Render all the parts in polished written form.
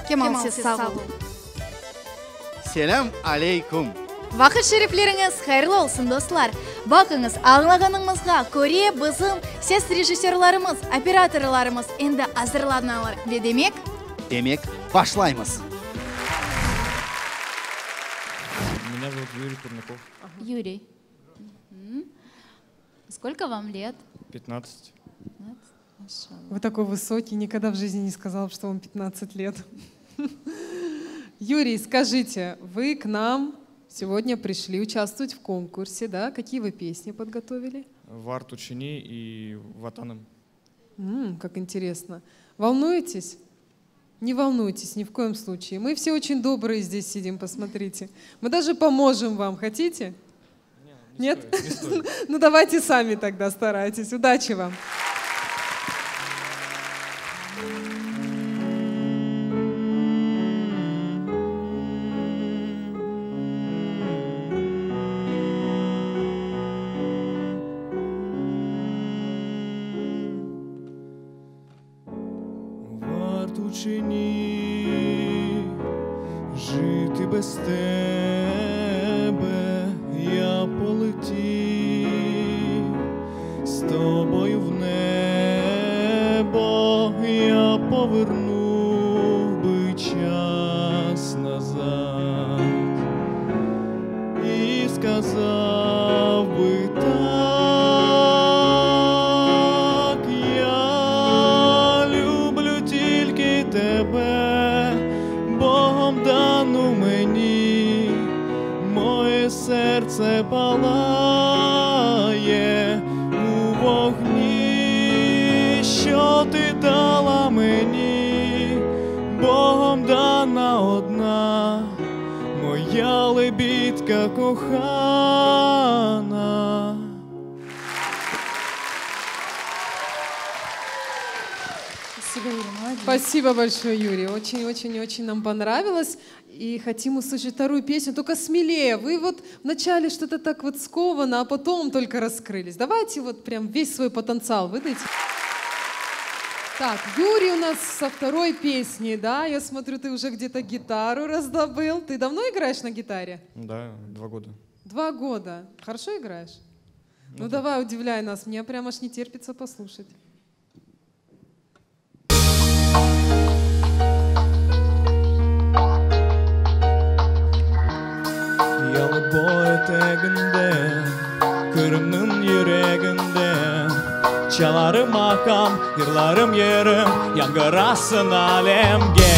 Kemal siz sağ ol. Selâm aleyküm! Vaqıt şerifleriñiz hayırlı olsun, dostlar! Baqıñız, añlağanıñızğa köre, bizim ses rejissörlarımız, operatorlarımız endi azırlanalar ve demek. Demek, başlaymız! Меня зовут Юрий Курнаков. Юрий, сколько вам лет? 15. 15? Вы такой высокий, никогда в жизни не сказал, что вам 15 лет. Юрий, скажите, вы к нам сегодня пришли участвовать в конкурсе, да? Какие вы песни подготовили? Var Tuçini и Vatanım. М, как интересно. Волнуетесь? Не волнуйтесь ни в коем случае. Мы все очень добрые здесь сидим, посмотрите. Мы даже поможем вам. Хотите? Не, Нет? стоит, не стоит. Ну давайте сами тогда старайтесь. Удачи вам. Варто чи ні жити без тебе, я полетів з тобою в небо, я повернув би час назад і сказав би так, я люблю тільки тебе, Богом дану мені, моє серце палає у вогні, що ти дала мені, Богом дана одна. Моя лебідка кохана. Спасибо, Юрий, молодец. Спасибо большое, Юрий. Очень-очень-очень нам понравилось. И хотим услышать вторую песню, только смелее. Вы вот вначале что-то так вот сковано, а потом только раскрылись. Давайте вот прям весь свой потенциал выдайте. Так, Юрий у нас со второй песни, да? Я смотрю, ты уже где-то гитару раздобыл. Ты давно играешь на гитаре? Да, два года. Два года. Хорошо играешь? Ну, да. давай, удивляй нас. Мне прям аж не терпится послушать. Yalıboy eteginde, Qırımnıñ yüreginde Çalarım maqam, yırlarım yırım Yañğırasın alemge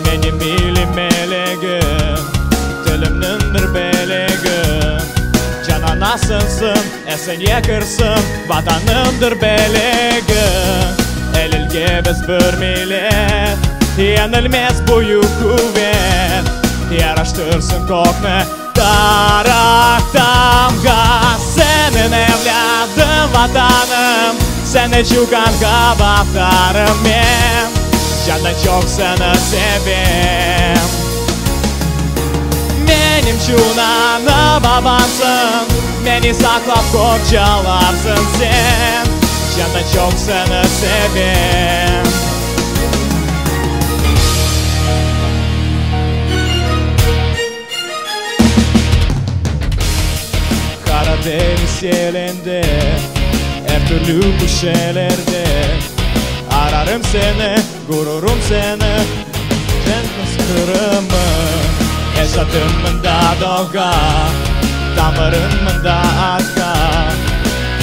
Menim ilim melegim Tilimniñ bir belegi Can anasınsıñ, esiñe kirsin Vatanımdır belegi El elge biz bir millet Yeñilmez büyük quvet Yaraştırsın kökni tarak tamğa Seniñ evlâdıñ Vatanım Seni çuqanğa batarım men Candan çoq seni sevem Menim içün ana babansıñ Meni saqlap qorçalarsıñ sen Candan çoq seni sevem Qaradeñiz elinde, er türlü köşelerde Ararım seni, gururım seni, Qırımım Ecdatım mında doğğan, tamırım mında atqan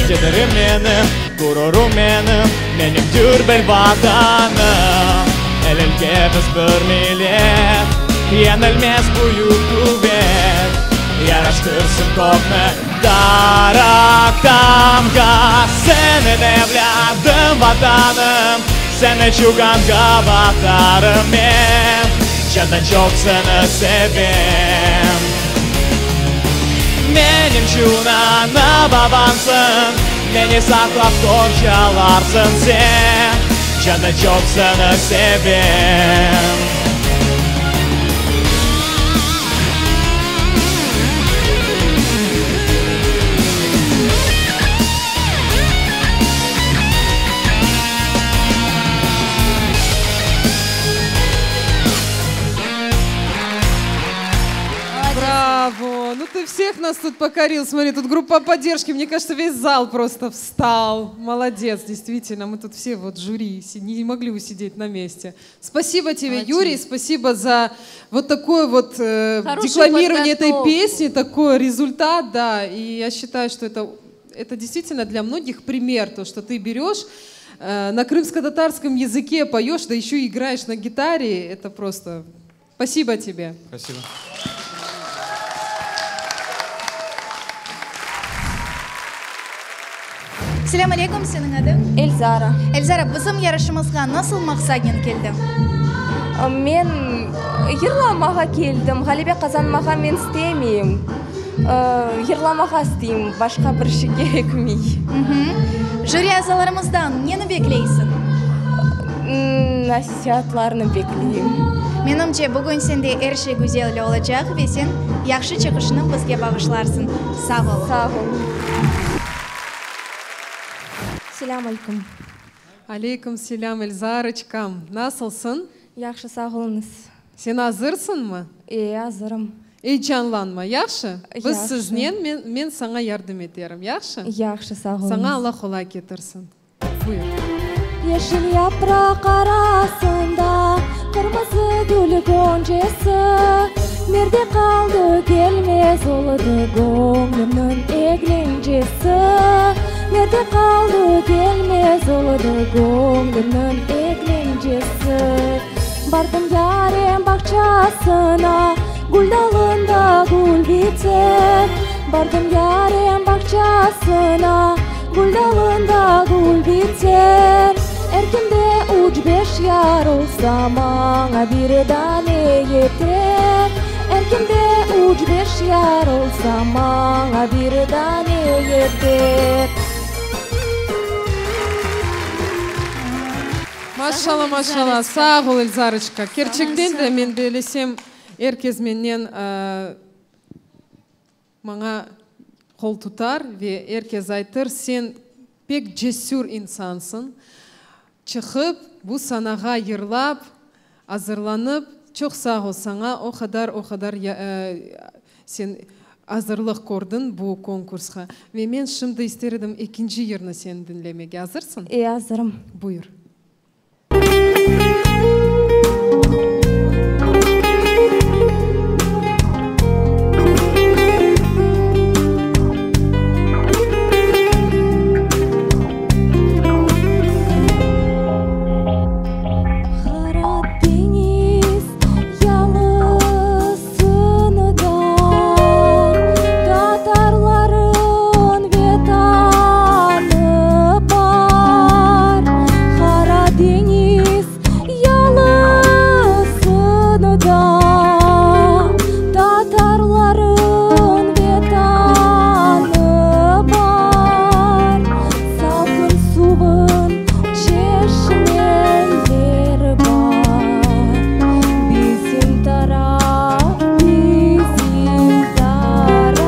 Kederim menim, gururım menim, menim dülber Vatanım El elge biz bir millet, yeñilmez büyük quvet Yaraştırsın kökni tarak tamğa Seniñ evlâdıñ Vatanım Seni çuqanğa batarım men Candan çoq seni sevem Menim içün ana babansıñ Meni saqlap qorçalarsıñ sen Candan çoq seni sevem. О, ну ты всех нас тут покорил. Смотри, тут группа поддержки. Мне кажется, весь зал просто встал. Молодец, действительно. Мы тут все вот жюри не могли усидеть на месте. Спасибо тебе, Молодцы. Юрий. Спасибо за вот такое вот Хорошую декламирование этой подготовку. песни, такой результат, да. И я считаю, что это действительно для многих пример, то, что ты берешь на крымско-татарском языке поешь, да еще и играешь на гитаре. Это просто... Спасибо тебе. Спасибо. Selâm aleyküm, seniñ adıñ? Elzara. Elzara, bizim yarışımızğa nasıl maqsadnen keldiñ? Men yırlamağa keldim, ğalebe qazanmağa men istemeyim. Yırlamağa isteyim, başqa bir şey kerekmey. Jüri azalarımızdan neni bekleysiñ? Nasiatlarını bekleyim. Menimce, bugün sende er şey güzel olacaq ve sen yahşı çıqışnı bizge bağışlarsıñ. Sağ ol. Sağ ol. Selâm aleyküm. Aleyküm selâm, Elzaroçkam. Nasılsıñ? Yahşı, sağ oluñız. Sen azırsıñmı? E, azırım. Eyecanlanma, yahşı? Biz Yahşı. siznen, men, men saña yardım eterim, yahşı? Yahşı, sağ oluñız. Saña Alla qolay ketirsin. Buyur. Yeşil yapraq arasında Qırmızı gül goncesi Nerde qaldı, kelmez oldı Göñlümniñ eglencesi Nerde qaldı, kelmez oldı Göñlümniñ eglencesi Bardım yarem bağçasına Gül dalında gül biter Bardım yarem bağçasına Gül dalında gül biter Er kimde üç, beş yar olsa, Maña bir dane yeter Er kimde üç, beş yar olsa, Maña bir dane yeter. Maşalla, maşalla, sağ ol, Elzaroçka. Kerçekten de men belesem, er kes mennen maña qol tutar ve er kes aytır, sen pek cesür insansıñ, çıqıp bu sanağa yırlap, azırlanıp, çoq sağ ol saña, o qadar, o qadar sen azırlıq kördiñ bu konkursqa. Ve men şimdi ister edim ekinci yırnı seni diñlemege. Azırsıñ? E, azırım. Buyur. Qara deñiz yalısında Tatarlarıñ vetanı bar. Qara deñiz yalısında Tatarlarıñ vetanı bar. Salqın suvıñ çeşmeleri bar. Bizim taraf, bizim taraf.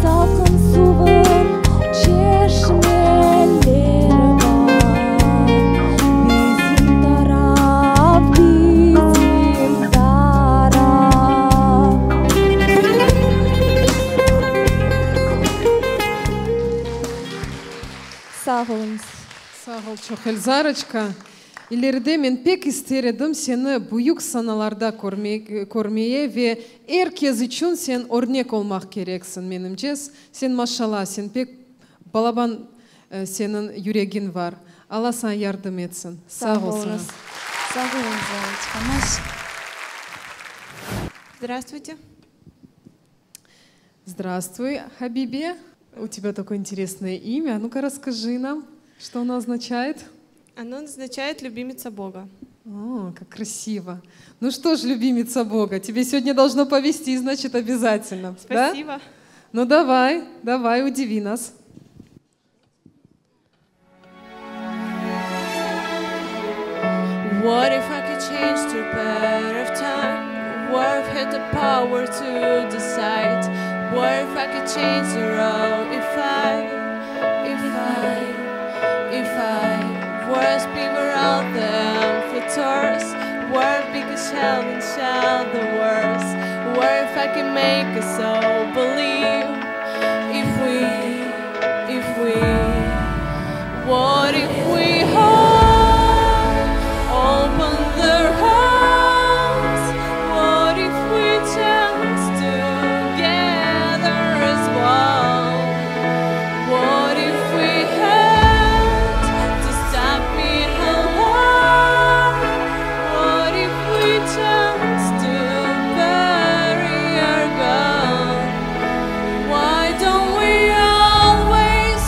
Salqın suvıñ çeşmeleri bar. Bizim taraf, bizim taraf. Sağ oluñız. Sağ ol çoq, Elzaroçka. İleride men pek ister edim seni büyük sanalarda körmeye ve er kes içün sen örnek olmaq kereksiñ, menimce. Sen maşalla, sen pek balaban seniñ yüregiñ var. Alla saña yardım etsin. Sağ Sağ ol saña. oluñız. Sağ ol, Elzaroçka. Maş. Здравствуйте. Здравствуй, Хабибе. У тебя такое интересное имя. Ну-ка расскажи нам, что оно означает. Оно означает «любимица Бога». О, как красиво. Ну что ж, любимица Бога, тебе сегодня должно повезти, значит, обязательно. Да? Спасибо. Ну давай, давай, удиви нас. What if I could change the path of time? What if I had the power to decide? What if I could change the road? If I, if I, if I was bigger out them for tours, what if bigger shell and shell the worst? What if I can make us all believe? If we, if we, what if we all open their hearts? What if we dance together as one? What if we had to stop being alone? What if we chance to bury our gun? Why don't we always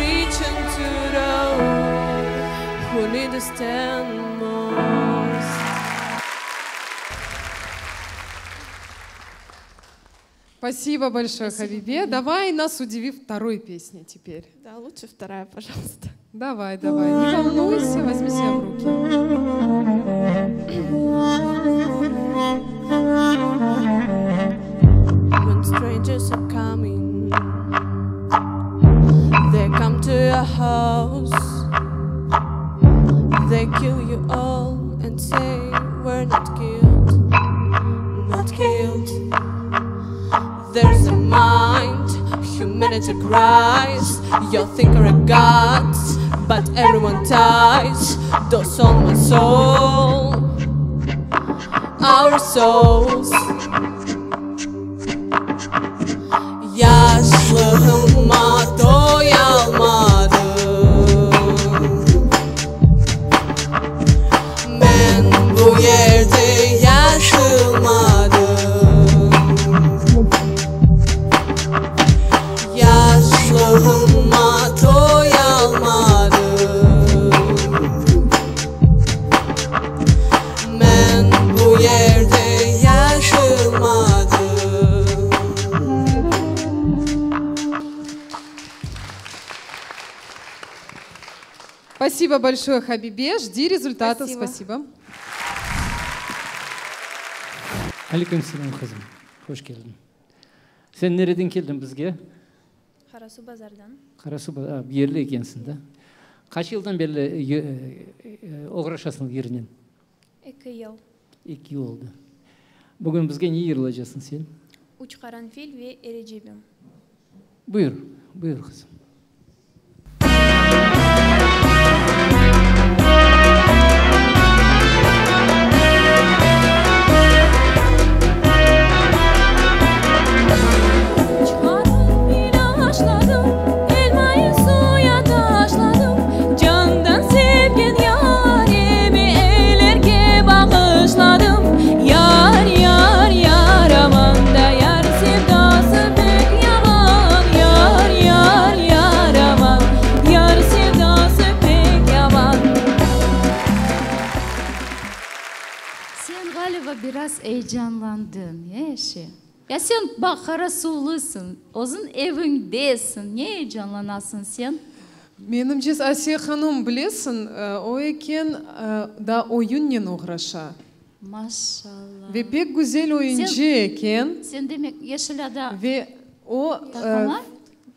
reach into those who need to stand most? Спасибо большое, Хабибе. Давай нас удиви второй песней теперь. Да, лучше вторая, пожалуйста. Давай, давай. Не волнуйся, возьми себя в руки. When strangers are coming, they come to your house. They kill you all and say we're not killed, not killed. There's a mind, humanity cries. You think you're a god, but everyone dies. Those on my soul, our souls. Yaşlığıma toyalmadım Men bu yerde yaşılmadım Yaşlığıma toyalmadım Men bu yerde yaşılmadım Спасибо большое, Хабибе. Жди результатов. Спасибо. Спасибо. Aleyküm selâm, qızım. Hoş keldiñ. Sen nereden keldiñ bizge? Qarasuvbazardan. Qarasu yerli ekensiñ, da? Qaç yıldan berli oğraşasıñ yırnen? Eki yıl. Eki yıl oldı. Bugün bizge ne yırlaycaqsıñ sen? Üç qaranfil ve Erecebim. Buyur, buyur, qızım. Üç qaranfil aşladım, elmayı suya taşladım. Candan sevgen yarimi ellerge bağışladım. Yar, yar, yar, aman da yar sevdası pek yaman. Yar, yar, yar, aman, yar sevdası pek yaman. Sen ğaliba biraz eyecanlandıñ, Ayşe. Ya sen baq Qarasuvlısıñ, özüñ eviñdesiñ, ne eyecanlanasıñ sen? Menimce, Asiye hanım, bilesiñ, o eken da oyunnen oğraşa. Maşalla. Ve pek güzel oyuncı eken. Sen demek Yeşilada Ve o taqımğa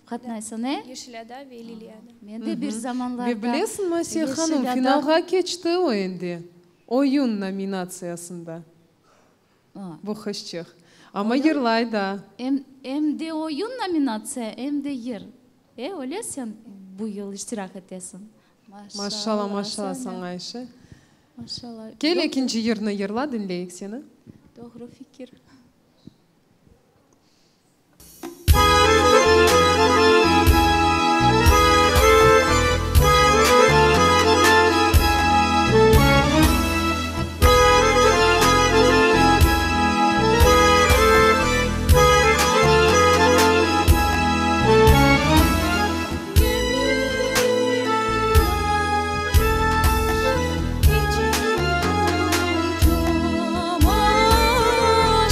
qatnaysıñ, e? Yeşilada ve Liliyada. Men de bir zamanlarda Ve bilesiñmi, Asiye hanım, Yeşilada finalğa keçti o endi. Oyun nominatsiyasında. Bu qızçıq. Amma yırlay da. Em, em de oyun nominatsiya, em de yır. E, öyle sen bu yıl iştirak etesiñ. Maşalla, maşalla saña, Ayşe. Maşalla. Kel ekinci yırnı yırla, diñleyik seni. Doğru fikir. Gemi kocaman.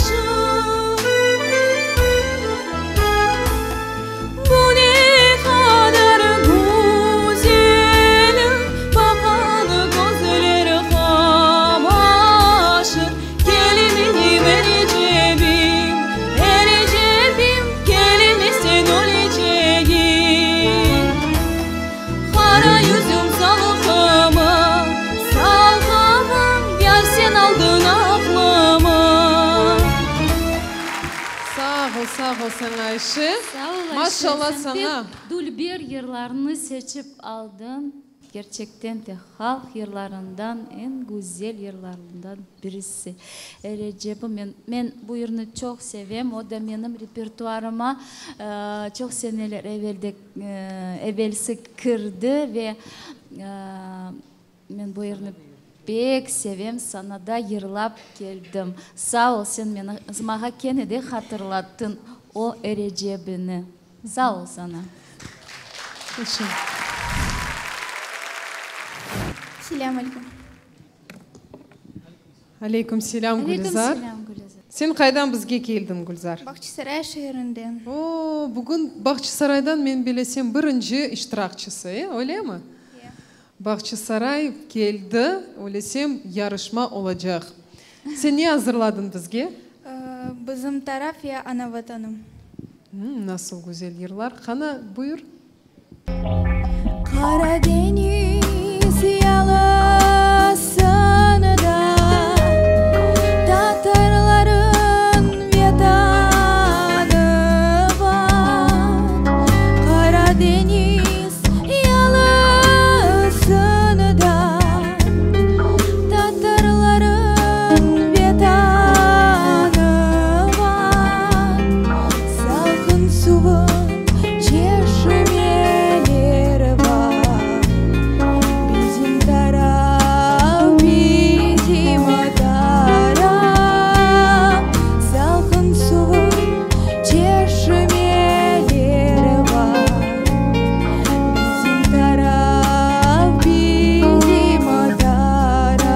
Sağ ol, sağ ol saña, Ayşe. Sağ ol, Ayşe. Maşallah Sen saña. pek dülber yırlarnı seçip aldıñ. Kerçekten de, halq yırlarından eñ güzel yırlarından birisi. Erecepim, men, men bu yırnı çoq sevem, o da menim repertuarıma çoq seneler evelde, evelsi kirdi ve men bu yırnı pek sevem, sanada yırlap keldim. Sağ ol, sen meni, maña kene de hatırlattıñ o Erecepini. Sağ ol saña. Selâm aleyküm. Aleyküm selâm, Gülizar. Aleyküm selâm, Gülizar. Sen qaydan bizge keldiñ, Gülzar? Bağçasaray şeerinden. O, bugün Bağçasaraydan, men bilesem, birinci iştirakçısı, e, öylemi? E. Bağçasaray keldi, öylesem, yarışma olacaq. Sen ne azırladıñ bizge? Bizim taraf ve ana Vatanım. Nasıl güzel yırlar. Qana, buyur. Qara deñiz yalısında Tatarların Vetanı bar. Qara deñiz yalısında Tatarların Vetanı bar. Salqın suvun çeşmeleri bar. Bizim taraf, bizim taraf. Salqın suvun çeşmeleri bar. Bizim taraf, bizim taraf.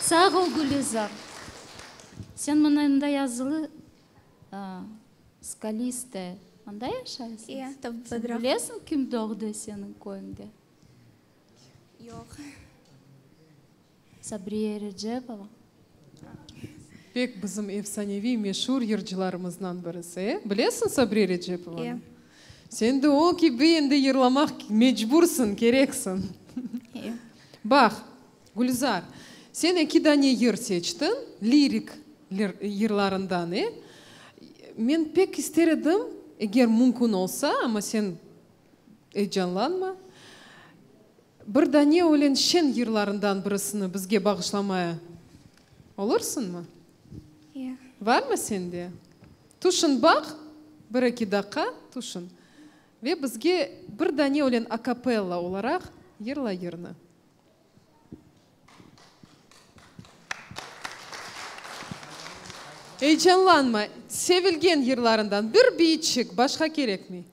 Sağ ol, Gülizar. Sen mına mında yazılı, Skalistaya, anda yaşaysıñ? E, Sen bilesiñ, kim doğdı seniñ köyüñde? Yoq. Sabriye Erecepova. Pek bizim efsaneviy, meşur yırcılarımızdan birisi, e? Bilesiñ Sabriye Erecepovanı? E. Sen de o kibi endi yırlamaq mecbursıñ, kereksiñ. E. Baq, Gülzar, sen eki dane yır seçtiñ, lirik yırlarından, e? Men pek ister edim, eger mümkün olsa, amma sen eyecanlanma, Bir dane ölen şeñ yırlarından birisini bizge bağışlamaya olursıñmı? Ya. Varmı sende? Tüşün baq, bir-eki daqqa tüşün ve bizge bir dane ölen akapella olaraq yırla yırnı. Eyecanlanma, sevilgen yırlarından bir biyçik, başqa kerekmey.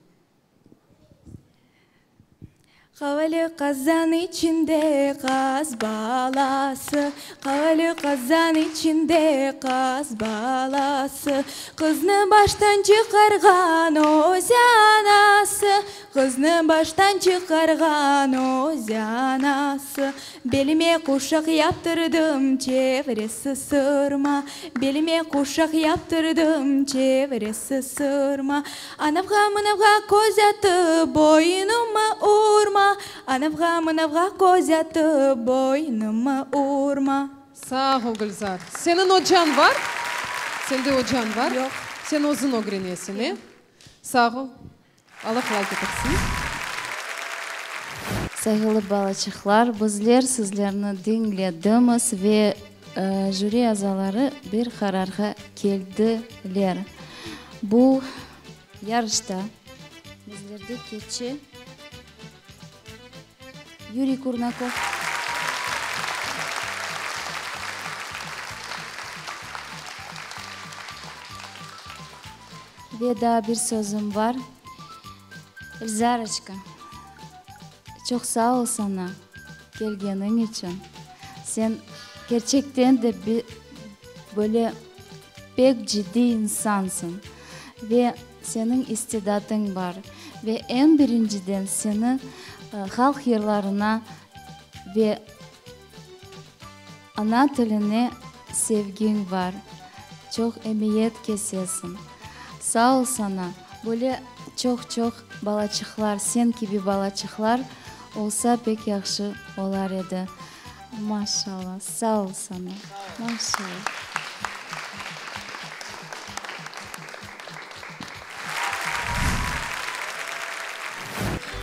Qavalı qazan içinde qaz balası, Qavalı qazan içinde qaz balası, Qıznı baştan çıqarğan öz anası, Qıznı baştan çıqarğan öz anası. Belime quşaq yaptırdım, çevresi sırma, Belime quşaq yaptırdım, çevresi sırma. Anavğa mınavğa köz atıp, boynuma urma, Anavğa mınavğa köz atıp, boynuma urma. Sağ ol, Gülzar. Seniñ ocañ bar? Sende ocañ bar? Yoq. Sen özüñ ögrenesiñ, e? Sağ ol. Alla qolay ketirsin. Sayğılı balaçıqlar, bizler sizlerni diñledimiz ve jüri azaları bir qararğa keldiler. Bu yarışta bizlerde keçe Yuriy Kurnakov. Ve daa bir sözüm bar. Elzaroçka, çoq sağ ol saña kelgeniñ içün. Sen kerçekten de böyle pek ciddiy insansıñ ve seniñ istidatıñ bar. Ve eñ birinciden seni halq yırlarına ve Ana tiline sevgiñ bar, çoq emiyet kesesiñ. Sağ ol saña, böyle çoq-çoq balaçıqlar, sen kibi balaçıqlar. Olsa pek yahşı olar edi. Maşallah, sağ ol sana. Maşallah.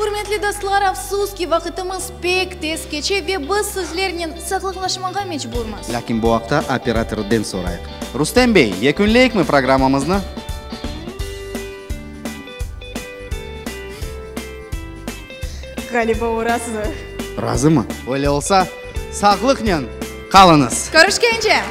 Ürmetli dostlar, afsus ki, vaqıtımız pek tez keçe ve biz sizlernen sağlıqlaşmağa mecburmız. Lâkin bu aqta operatorden sorayıq. Rustem bey, yekünleyikmi programmamıznı? Ğaliba o razı. Razımı? Öyle olsa, sağlıqnen qalıñız! Körüşkence!